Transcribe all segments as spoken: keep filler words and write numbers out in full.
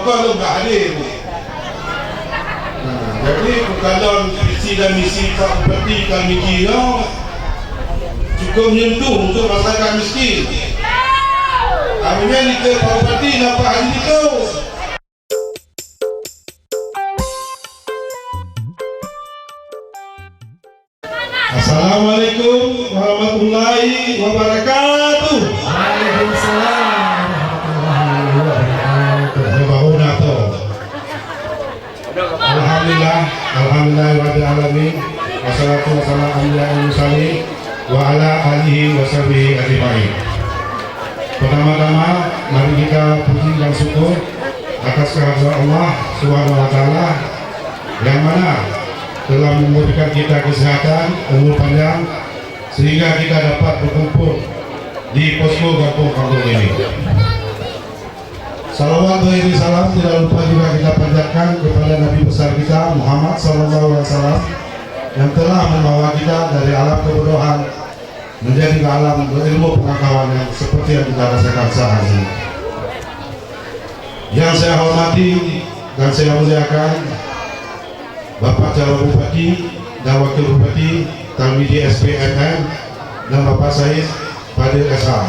Kalau nggak hadir. Nah, jadi bukan dalam visi dan misi Pak Bupati kami kira cukup menyentuh untuk masyarakat miskin. Akhirnya ni ke Pak Bupati nampak hari itu. Assalamualaikum warahmatullahi wabarakatuh. Waalaikumsalam warahmatullahi wabarakatuh. Ini baru dah tu. Alhamdulillah, alhamdulillah rabbil alamin. Wassalatu wassalamu ala mursalin wa ala alihi wa sahbihi ajma'in. Pertama-tama, mari kita puji dan syukur atas kehadirat Allah Subhanahu wa Taala yang mana telah memberikan kita kesehatan, umur panjang, sehingga kita dapat berkumpul di posko Gampong Panggung ini. Salawat beriring salam tidak lupa juga kita panjatkan kepada Nabi besar kita, Muhammad sallallahu alaihi wasallam, yang telah membawa kita dari alam kebodohan menjadi ke alam berilmu pengetahuan yang seperti yang kita rasakan saat ini. Yang saya hormati dan saya muliakan Bapak Calon Bupati dan Wakil Bupati, Tarmiji S P M M, dan Bapak Said Fadil S H.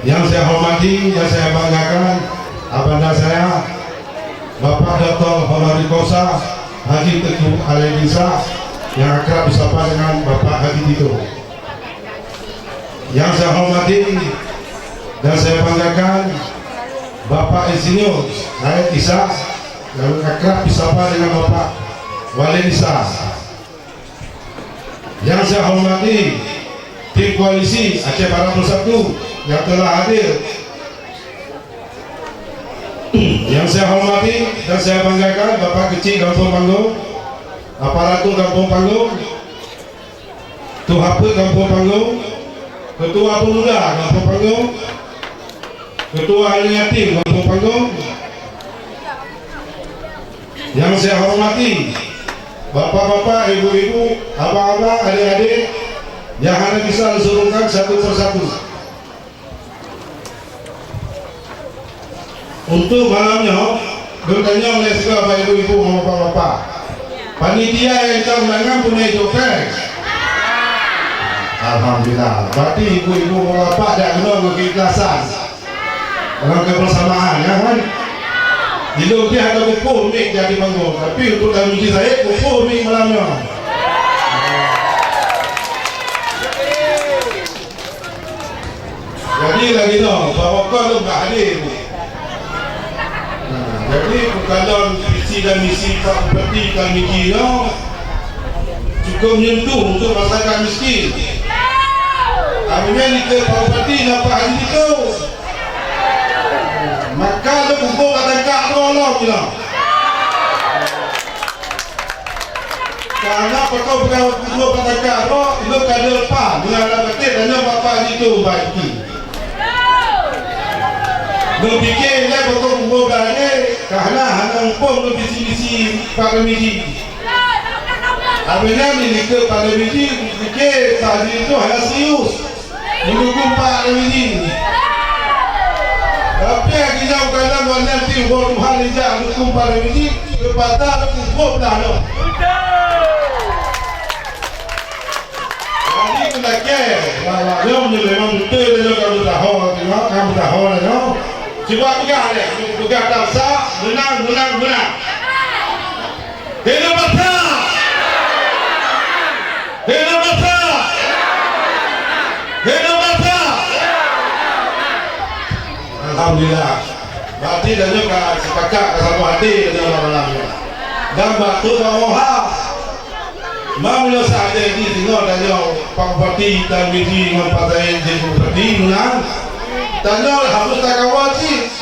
Yang saya hormati dan saya banggakan, Abanda saya, Bapak Doktor Honoris Causa Haji Teuku Alaidinsya, yang akrab disapa dengan Bapak Haji Tito. Yang saya hormati dan saya banggakan, Bapak Insinyur Said Isa, yang akrab disapa dengan Bapak Walid Isa. Yang saya hormati tim koalisi Aceh Barat Bersatu yang telah hadir. Yang saya hormati dan saya banggakan Bapak Kecil Gampong Panggung, aparatur Gampong Panggung, Tuha Peuet Gampong Panggung, Ketua Pemuda Gampong Panggung, Ketua Aneuk Yatim Gampong Panggung. Yang saya hormati bapak-bapak, ibu-ibu, abang-abang, adik-adik yang hana bisa diseurungkan satu persatu. Untuk malam nyoe, geutanyong lé sigoe bak ibu-ibu ngon bapak-bapak. Panitia nyang ka undangan peunoh topeng? Alhamdulillah. Berarti ibu-ibu ngon bapak jak keunoe ngon keikhlasan. Dalam kebersamaan, ya kan? Di lôn pih hana kupoh mic jak di panggung, tapi untuk Tarmiji Said kupoh mic malam nyoe. Jadi lagèe nyoe, bahwa kon lôn ka hadir. Nah, jadi bukan lôn visi dan misi Pak Bupati Tarmiji nyoe cukup menyentuh untuk masyarakat miskin. Akhirnya di Pak Bupati nampak hari itu. Maka lôn kumpul kat tangkak droe lom nyoe. Karena pakon bukan gubernur Pak Tangka Abroh, lôn ka deuh pan, meunyo hana patéh, tanyoe Bapak jitu baik tu. Lôn pike ilèe pakon gubernur Belanda, ka hana, hana muphom lôn bisi-bisi Pak Tarmiji. Abéh nyan di likot Pak Tarmiji, pike Pak Haji tu hana serius. Meudukung Pak Tarmiji. Tapi lagèe nyan, kadang awaknyan pih woe Tuhan ijak meudukung Pak Tarmiji, leupata lôn kuboh blah nyoe. Jadi, peulakèe, lawak nyoe meunyoe memang beutôi lé nyoe ka beutaho, ka beutaho lé nyoe. Cuba peugah lé, peugah tasa, meunang, meunang, meunang. Hidup Barca! Hidup Barca! Hidup Barca! Alhamdulillah. Berarti tanyoe ka sepakat, ka saboh até tanyoe malam nyoe. Dan bak tu bak Moha. Meunyoe saat jadi singoh tanyoe Pak Bupati Tarmiji ngon Pak Said jadi Bupati meunang. Tanyoe harus takawa cit.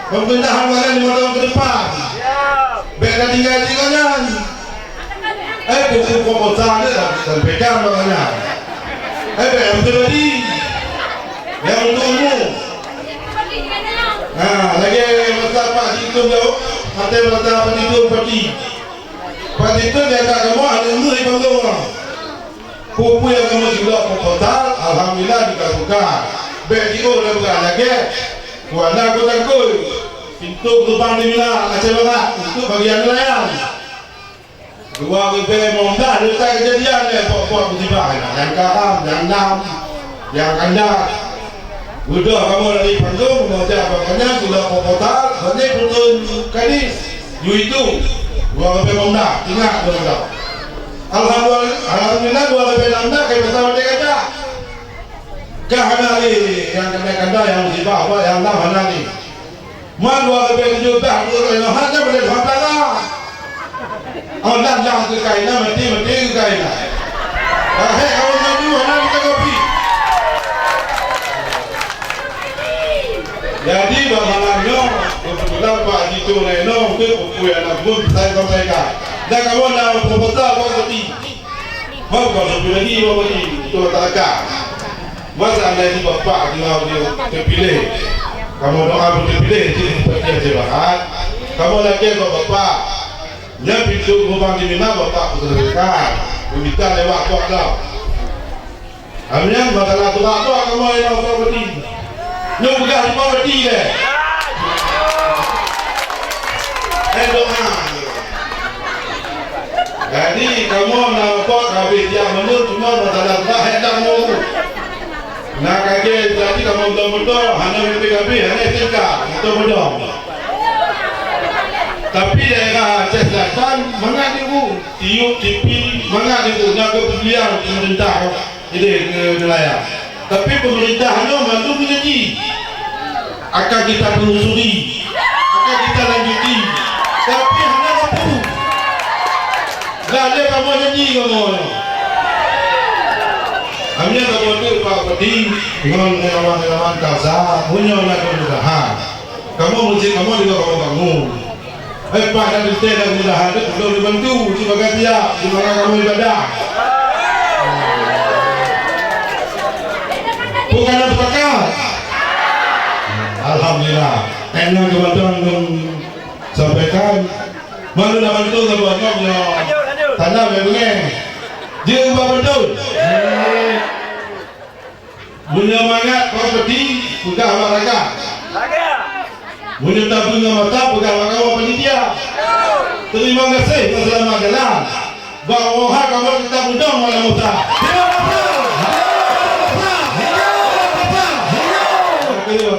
Pemerintahan Malang lima tahun ke depan. Bèk tatinggai-tinggai nyan. Eh, buku proposal ni lah disampaikan makanya. Eh, bèk yang pribadi. Yang untuk umum. Nah, lagèe masa Pak Situm jawab, kata masa Pak Situm Bupati. Pak Situm dia tak kamu ada ngeh di panggung. Peue-peue nyang kamoe cok proposal, alhamdulillah dikabulkan. Bèk jiôh lé beurangkat lagèe, ku hana ku takot. Untuk lubang di Mina, Aceh Barat, untuk bagian nelayan. Dua ribèe limong blah letak kejadian lé pok-pok musibah, nyang karam, nyang nam, nyang kanda. Udah kamoe dari Panggung, kamoe jak bak nyan, sudah proposal, bak nyan peutrön kadis. Yaitu, dua ribèe limong blah, ingat dua blah. Alhamdulillah, alhamdulillah, dua ribèe limong blah, kami pasang bendera gajah. Ka hana lé nyang kanda-kanda nyang musibah, awak nyang nam hana lé. Man dua ribèe tujoh blah peuet hana boleh lheueh pelara. Oh, lam-lam keu kaina, meuti-meuti keu kaina. Lahé awak nyan hana mita kopi. Jadi, bak malam nyoe, keubeutulan Pak Haji Tun Reno, untuk peue nyang na buet, saya sampaikan. Dan kamoe na proposal Pak Bupati. Bang, bang, satu lagi, bang, bagi untuk masyarakat. Masa andai si Bapak tinggal di terpilih, kamoe doa pun terpilih, jadi seperti yang saya bahas. Kamoe lagi kok Bapak. Nyan pintoe geubang di Mina Bapak peuselesaikan. Peuminta lewat kok dah. Amin. Masalah tu apa kamoe yang Bapak beri? Nyoe peugah di Bapak beri deh. Eh, doa. Jadi, kamoe na rapat habéh tiap meuneuet, cuma masalah dak hek dak kamoe urus. Na kagèe jadi kamoe beutôi-beutôi, hana B P K B, hana S M K, beutôi beudong. Tapi daerah Aceh Selatan, mangat diurus. Tiup, tipi, mangat diurus. Na keupedulian pemerintah. Jadi, keu nelayan. Tapi pemerintah nyoe mandum janji akan kita telusuri, akan kita lanjuti. Tapi hana mampu. Dah lé kamoe janji kamoe. Amin, kamoe tu Pak Bupati ngon relawan-relawan Kalsel, meunyoe na kemudahan. Kamoe meusti kamoe juga kamoe bangun. Eh, Pak, dan beutôi dan mudahan tu, untuk dibantu, sibagai tiap, di mana kamoe ibadah. Bukan ada sepakat. Alhamdulillah. Enggak kebantuan sampaikan. Mana nak bantu sama abang nyoe? Tanam ya, bunga. Dia ubah betul. Meunyoe mangat properti, peugah bak raga. Meunyoe tabeueng ngon mata, peugah bak kawan panitia. Terima kasih dan selamat jalan. Bak roh kamoe tetap mudong malam Musa. Terima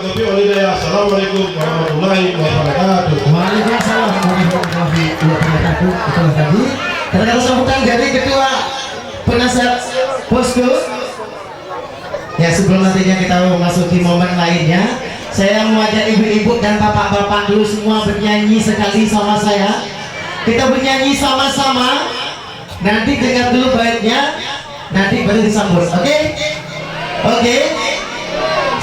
kasih. Terima kasih. Assalamualaikum warahmatullahi wabarakatuh. Waalaikumsalam warahmatullahi wabarakatuh. Itulah tadi kata-kata sambutan dari Ketua Penasihat Posko. Ya, sebelum nantinya kita memasuki momen lainnya, saya mau ajak ibu-ibu dan bapak-bapak dulu semua bernyanyi sekali sama saya. Kita bernyanyi sama-sama. Nanti dengar dulu baitnya, nanti baru disambut. Oke? Oke?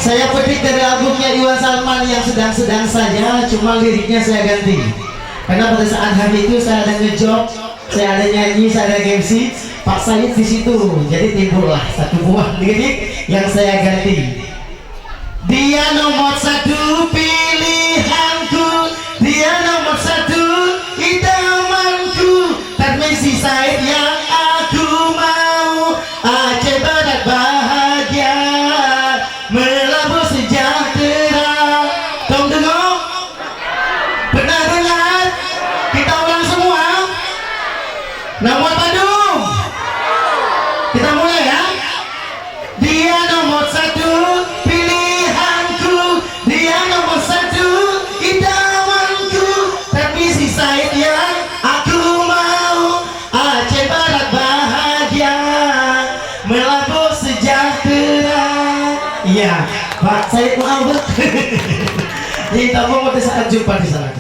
Saya petik dari albumnya Iwan Salman yang sedang-sedang saja, cuma liriknya saya ganti. Karena pada saat hari itu saya ada ngejob, saya ada nyanyi, saya ada M C, Pak Said di situ. Jadi timbullah satu buah lirik yang saya ganti. Dia nomor satu pilihanku, dia nomor satu idamanku, Tarmizi Said yang aku mau. Aceh Barat bahagia, melambung sejahtera. Tong deungoe? Pernah dengar? Kita ulang semua. Nomor padum. Kita mulai, ya. Dia nomor satu pilihanku, dia nomor satu idamanku, Tarmizi Said yang aku mau. Aceh Barat bahagia, melambung sejahtera. Iya, Pak Said mau. Jadi, tak mau, kita akan jumpa di sana.